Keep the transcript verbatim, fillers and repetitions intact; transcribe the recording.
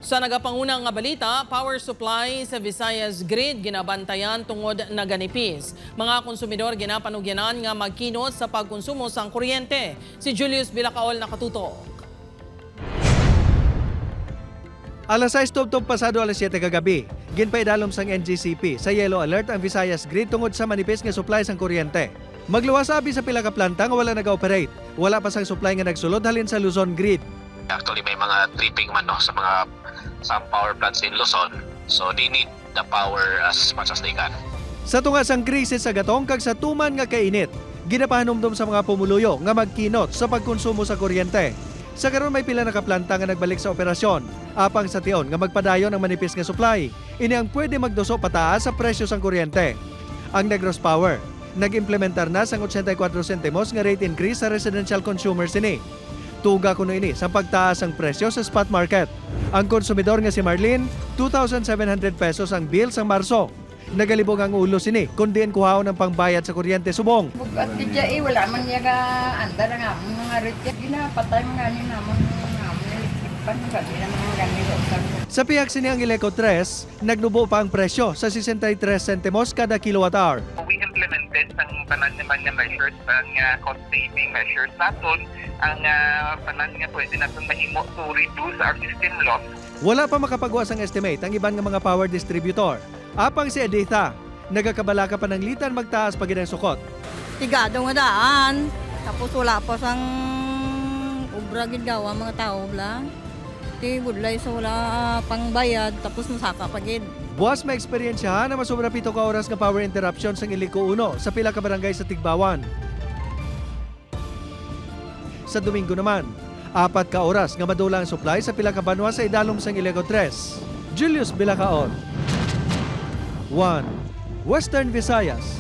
Sa nagapanguna nga balita, power supply sa Visayas Grid ginabantayan tungod naganipis. Mga konsumidor ginapanugyanan nga magkinot sa pagkonsumo sang kuryente. Si Julius Bilacaol nakatutok. Alas sais tubtob pasado alas siyete kagabi, ginpaidalom sang N G C P sa yellow alert ang Visayas Grid tungod sa manipis nga supply sang kuryente. Magluwas abi sa pila ka planta nga wala naga-operate. Wala pa sang supply nga nagsulod halin sa Luzon Grid. Actually, may mga tripping man, no, sa mga, some power plants in Luzon. So, they need the power as much as they can. Sa tunga sang krisis sa gatong kag sa tuman nga kainit, ginapahanumdom sa mga pumuluyo nga magkinot sa pagkonsumo sa kuryente. Sa karon, may pila na ka planta nga nagbalik sa operasyon, apang sa tion nga magpadayon ang manipis nga supply, ini ang pwede magduso pataas sa presyo sang kuryente. Ang Negros Power nag-implementar na sang ochenta y cuatro sentimos nga rate increase sa residential consumer sini. Tuga kuno ini sa pagtaas sang presyo sa spot market. Ang konsumidor nga si Marlene, two thousand seven hundred pesos ang bill sang Marso. Nagalibog ang ulo sini kon diin kuhaon ang pangbayad sa kuryente subong. Bugat gid siya eh, wala man niya ga andar ang amon mga rate. Ginapatay man gani namon ang amon electric pan, gani na mga gani. Sa pihak sini ang Eleco tres, nagnubo pa ang presyo sa sesenta y tres sentimos kada kilowatt hour. We implemented sang tanan naman nga measures, sang, ah, cost saving measures naton, ang, ah, tanan nga pwede naton mahimo to reduce our system loss. Wala pa makapagwa sang estimate ang iban nga mga power distributor. Apang si Editha, nagakabalaka pananglitan magtaas pa gid ang sukot. Tigado nga daan, tapos wala pa sang obra gid gawa mga tao bla. Ti budlay sa wala pangbayad, tapos masaka pa gid. Buas maeksperiensyahan ang masobra pito ka oras nga power interruption sang Eleco uno sa pila ka barangay sa Tigbawan. Sa Domingo naman, apat ka oras nga madula ang supply sa pila ka banwa sa idalom sang Eleco tres. Julius Bilacaon, One Western Visayas.